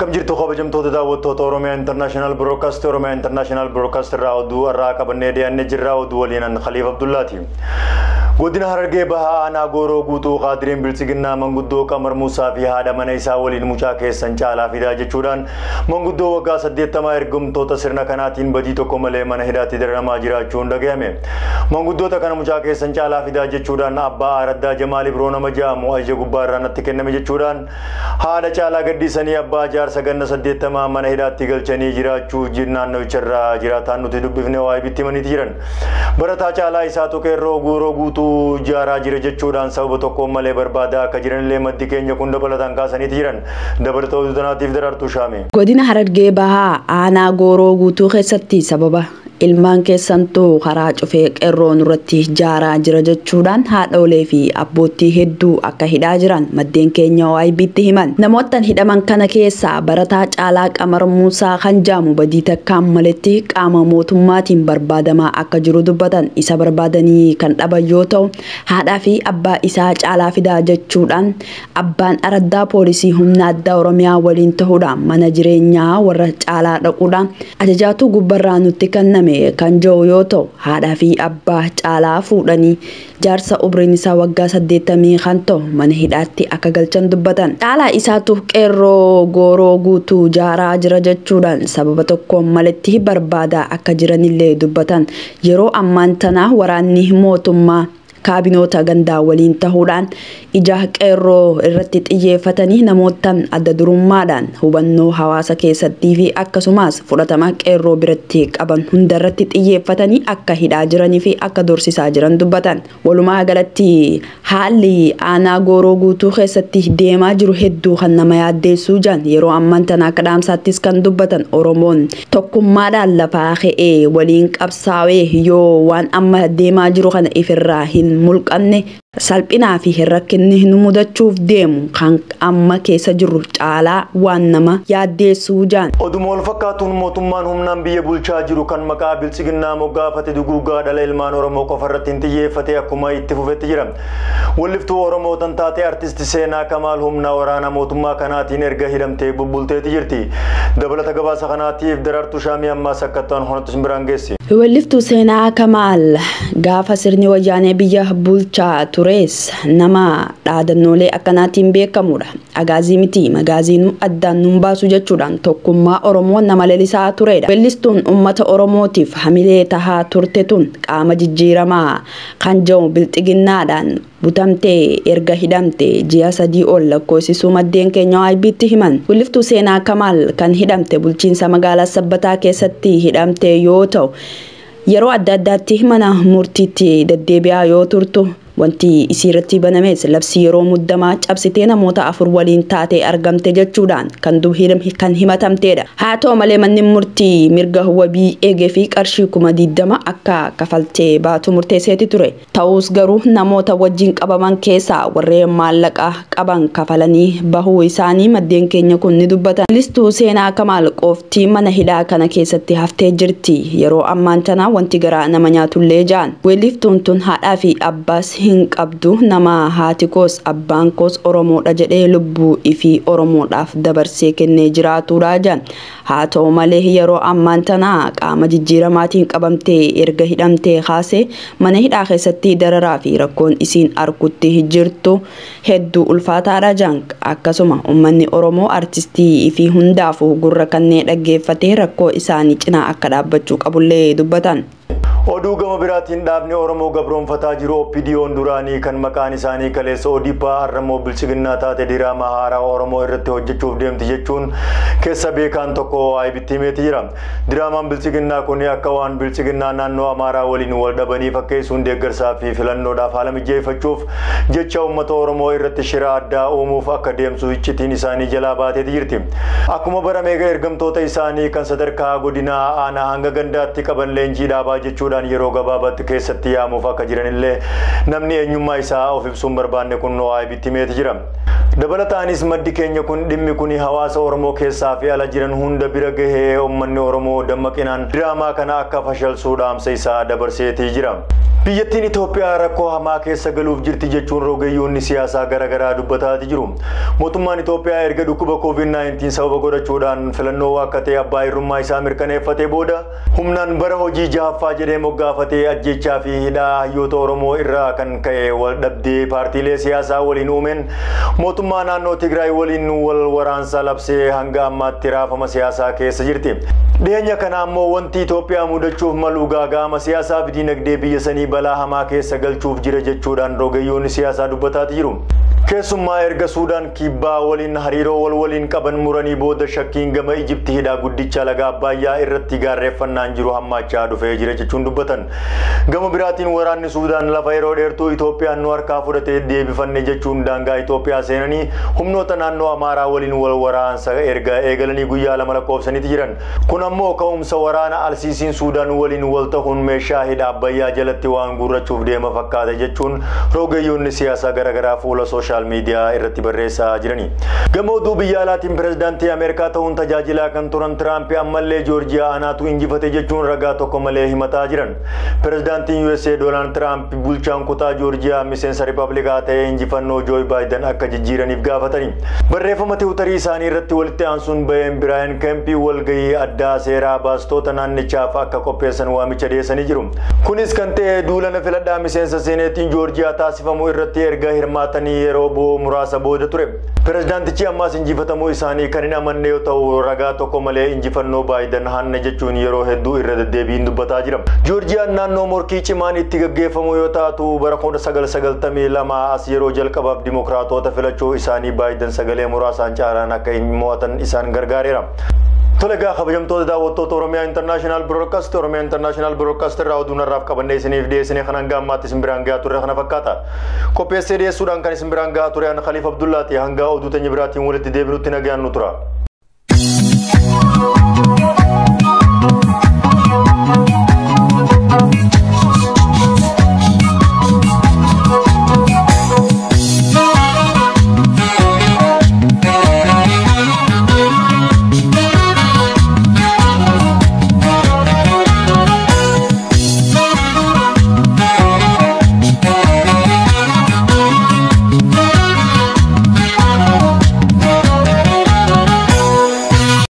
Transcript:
Akkam jirtu kabajamtoota daawwattoota Oromiyaa International Broadcast. Oromiyaa International Broadcast irraa oduu har'aa qabannee dhiyaannee jirra. Oduu waliin Khaliif Abdullaati. Godina Harargee Bahaa Aanaa Gooroo Guutuu Qaadireen Biltsiginnaa manguddoo Qamar Muusaa fi haadha mana isaa waliin mucaa keessan caalaa fidaa jechuudhaan manguddoo waggaa 80 ergamtoota sirna kanaatiin badii tokko malee mana hidhaatti dararamaa jiraachuun dhagahame. Manguddoota kana mucaa keessan caalaa fidaa jechuudhaan abbaa Araddaa Jamaal Ibroo nama jedhamu ajaja gubbaa irraa natti kenname jechuudhaan haadha caalaa gaddisanii abbaa jaarsa ganna 80 mana hidhaatti galchanii jiraachuu naannicharraa jiraataan nuti dubbifne waa'ee bitti himaniiti jiran. Barataa caalaa isaatu qeerroo Gooroo Guutuu jaaraa jira jechuudhaan sababa tokkoon malee barbaadaa akka jiranillee maddi keenya kun dabalataan kaasaniiti jiran. Dabalata oduu tanaatiif Daraartuu Shaame. Godina Harargee Bahaa Aanaa Gooroo Guutuu keessatti sababa ilmaan keessantuu karaa cufee qeerroo nurratti jaaraa jira jechuudhaan haadholee fi abbootii hedduu akka hidhaa jiran maddeen keenya OIBtti himan. Namoottan hidhaman kana keessaa barataa Caalaa Qamar Muusaa kan jaamu badii takkaan maletti qaama mootummaatiin barbaadamaa akka jiru dubbatan. Isa barbaadanii kan dhaban yoo ta'u haadhaa fi abbaa isaa caalaa fidaa jechuudhaan abbaan araddaa poolisii humna addaa Oromiyaa waliin ta'uudhaan mana jireenyaa warra caalaa dhaquudhaan ajajaatu gubbarraa nutti kenname kan jiru yoo ta'u haadhaa fi abbaa caalaa fuudhanii jaarsa umriin isaa waggaa 80 kan ta'u mana hidhaatti akka galchan dubbatan. Caalaa isaatu qeerroo Gooroo Guutuu jaaraa jira jechuudhaan sababa tokkoon maletti barbaadaa akka jiranillee dubbatan. Yeroo ammaan tana waraanni mootummaa kaabinoota gandaa waliin ta'uudhaan ija qeerroo irratti xiyyeeffatanii namootaan adda durummaadhaan hubannoo hawaasa keessattii fi akkasumas fudhatama qeerroo biratti qaban hundarratti xiyyeeffatanii akka hidhaa jiranii fi akka dorsisaa jiran dubbatan. Walumaa galatti haalli aanaa Gooroo Guutuu keessatti deemaa jiru hedduu kan nama yaaddeessuu jiran yeroo ammaan tana akka dhaamsaattis kan dubbatan. Oromoon tokkummaadhaan lafaa ka'ee waliin qabsaa'ee yoo waan amma deemaa jiru kana ifirraa hin mulqanne salphinaa fi rakkinni nu mudachuuf deemu kan amma keessa jirru caalaa waan nama yaaddeessuu jiran. Oduma wal fakkaatuun mootummaan humnaan biyya bulchaa jiru kan maqaa Biltsiginnaa moggaafate duguugaa dhala ilmaan Oromoo qofa irratti hin xiyyeeffate akkuma itti fufetti jira. Walliftuu Oromoo tan taate artisti Seenaa Kamaal humna waraana mootummaa kanaatiin erga hidhamtee bubbulteeti jirti. Dabalata gabaasa kanaatiif Daraartuu Shaamii ammaas akkattaan honatu simbiraan geessi. Walliftuu Seenaa Kamaal gaafa sirni wayyaanee biyya bulchaa tures nama dhaadannoolee akkanaatiin beekamudha. Agaazii miti magaaziinuu addaan nun baasu jechuudhaan tokkummaa Oromoo nama lalisaa turedha. Wellistuun uummata Oromootiif hamilee tahaa turte tun qaama jijjiiramaa kan jedhu bilxiginnaadhaan butamtee erga hidhamte ji'a 3 ol lakkoofsisuu maddeen keenya OIBtti himan. Walliftuu Seenaa Kamaal kan hidhamte bulchiinsa magaalaa Sabbataa keessatti hidhamte yoo ta'u yeroo adda addaatti mana murtiitti deddeebi'aa yoo turtu wanti isiirratti banames labsii yeroo muddamaa cabsitee namoota 4 waliin taatee argamte jechuudhaan kan himatamteedha. Haa ta'u malee manni murtii mirga wabii eegee fi qarshii 20,000 akka kafaltee baatu murteesseeti ture. Ta'us garuu namoota wajjin qabaman keessaa warreen maallaqa qaban kafalanii bahuu isaanii maddeen keenya kun ni dubbatan. Listuu Seenaa Kamaal qofti mana hidhaa kana keessatti haftee jirti. Yeroo ammaan tana wanti garaa nama nyaatullee ja'an. Weelliftuun tun haadhaa fi abbaas hin qabdu, nama haati koos abbaan koos Oromoodha jedhee lubbuu ifii Oromoodhaaf dabarsee kennee jiraatudha jedhan. Haa ta'u malee yeroo ammaan tana qaama jijjiiramaatiin qabamtee erga hidhamtee kaasee mana hidhaa keessatti dararaa fi rakkoon isiin argutti jirtu hedduu ulfaataadha jedhan. Akkasuma uummanni Oromoo artistii fi hundaafuu gurra kanneen dhaggeeffatee rakkoo isaanii cinaa akka dhaabbachuu qabullee dubbatan. Oduu gama biraatiin dhaabni Oromoo gabroonfataa jiru OPDO'n duraanii kan maqaan isaanii kaleessa ODP har'ammoo Biltsiginnaa taate diraamaa haaraa Oromoo irratti hojjechuuf deemti jechuun keessa beekaan tokko OIBtti himeeti jira. Diraamaan Biltsiginnaa kun akka waan Biltsiginnaa naannoo Amaaraa waliin wal dhabanii fakkeessuun deeggarsaa fi filannoodhaaf haala mijeeffachuuf jecha uummata Oromoo irratti shira addaa uumuuf akka deemsu iccitiin isaanii jalaa baateeti jirti. Akkuma barame ergamtoota isaanii kan sadarkaa godinaa aanaa hanga gandaatti qaban leenjii dhaabaa jechuudhaan yeroo gabaabaatti keessatti yaamuuf akka jiranillee namni eenyummaa isaa of ibsuun barbaanne kun OIBtti himeeti jira. Dabalataanis maddi keenya kun dhimmi kun hawaasa Oromoo keessaa fi ala jiran hunda bira gahee uummanni Oromoo dammaqinaan diraamaa kana akka fashalsuu dhaamsa isaa dabarseetii jira. Biyyattiin Itoophiyaa rakkoo hamaa keessa galuuf jirti jechuun rogeeyyoonni siyaasaa garaagaraa dubbataa jiru. Mootummaan Itoophiyaa erga dhukkuba COVID-19 sababa godhachuudhaan filannoo waakkatee abbaa irrummaa isaa mirkaneeffatee booda humnaan bara hojii jahaffaa jedhee moggaafatee ajjechaa fi hidhaa hayyoota Oromoo irraa kan ka'e wal dhabdee paartiilee siyaasaa waliin uumeen mootummaa naannoo Tigraay waliin wal waraansa labsee hanga ammaatti raafama siyaasaa keessa jirti. Dhiyeenya kana ammoo wanti Itoophiyaa mudachuuf malu gaaga'ama siyaasaa fi dinagdee biyya sanii balaa hamaa keessa galchuuf jira jechuudhaan rogeeyyoonni siyaasaa dubbataa jiru. Keessumaa erga Suudaan kibbaa waliin hariiroo wal waliin qaban muranii booda shakkiin gama Ijipti hidhaa guddicha laga Abbayyaa irratti gaarreeffannaan jiru hammaachaa dhufee jira jechuun dubbatan. Gama biraatiin waraanni Suudaan lafa yeroo dheertuu Itoophiyaan nu harkaa fudhatee deebifanne jechuun daangaa Itoophiyaa seenanii humnoota naannoo Amaaraa waliin wal waraansa erga eegalanii guyyaa 2 lakkoofsaniiti jiran. Kun ammoo ka'umsa waraana Alsiisiin Suudaan waliin wal ta'uun meeshaa hidha Abbayyaa jalatti waan guurrachuuf deema fakkaata jechuun rogeeyyoonni siyaasaa garaagaraa fuula sooshaal miidiyaa irratti barreessaa jirani. Gama oduu biyya alaatiin pirezidaantii Ameerikaa ta'uun tajaajilaa kan turan Tiraamp ammallee Joorjiyaa anaatu injifate jechuun ragaa tokko malee himataa jiran. Pirezidaantiin USA Doonaald Tiraamp bulchaan kutaa Joorjiyaa miseensa Rippaabilikaa ta'ee injifannoo Joo Baayiden akka jijjiiraniif gaafatani. Barreeffama tiwutarii isaanii irratti walitti aansuun baheen Biraayan Keempii walgahii addaa seeraa baastoota naannichaaf akka qopheessan waamicha dhiyeessanii jiru. Kunis kan ta'e duulana filadhaa miseensa seeneetiin Joorjiyaa taasifamu irratti erga hirmaatanii yeroo muraasa booda ture. Pirezidaantichi ammaas injifatamuu isaanii kan hin amanne yoo ta'u ragaa tokko malee injifannoo Baayiden hanna jechuun yeroo hedduu irra deddeebiin dubbataa jira. Joorjiyaan naannoo morkii cimaan itti gaggeeffamu yoo taatu bara 1992 as yeroo jalqabaaf dimokiraatota filachuu isaanii Baayiden sagalee muraasaan caalaan akka hin mo'atan isaan gargaareera. Tolegaa kabajamtoota daawwattoota Oromiyaa International Broadcast Oromiyaa International Broadcast irraa oduu narraaf qabannee isiniif dhiyeessine kan hanga ammaatti isin biraan gahaa turre kana fakkaata. Qopheessee dhiyeessuudhaan kan isin biraan gahaa ture an Khaliif Abdullaati. Hanga oduu teenya biraatiin walitti deebinutti nagaan nu tura.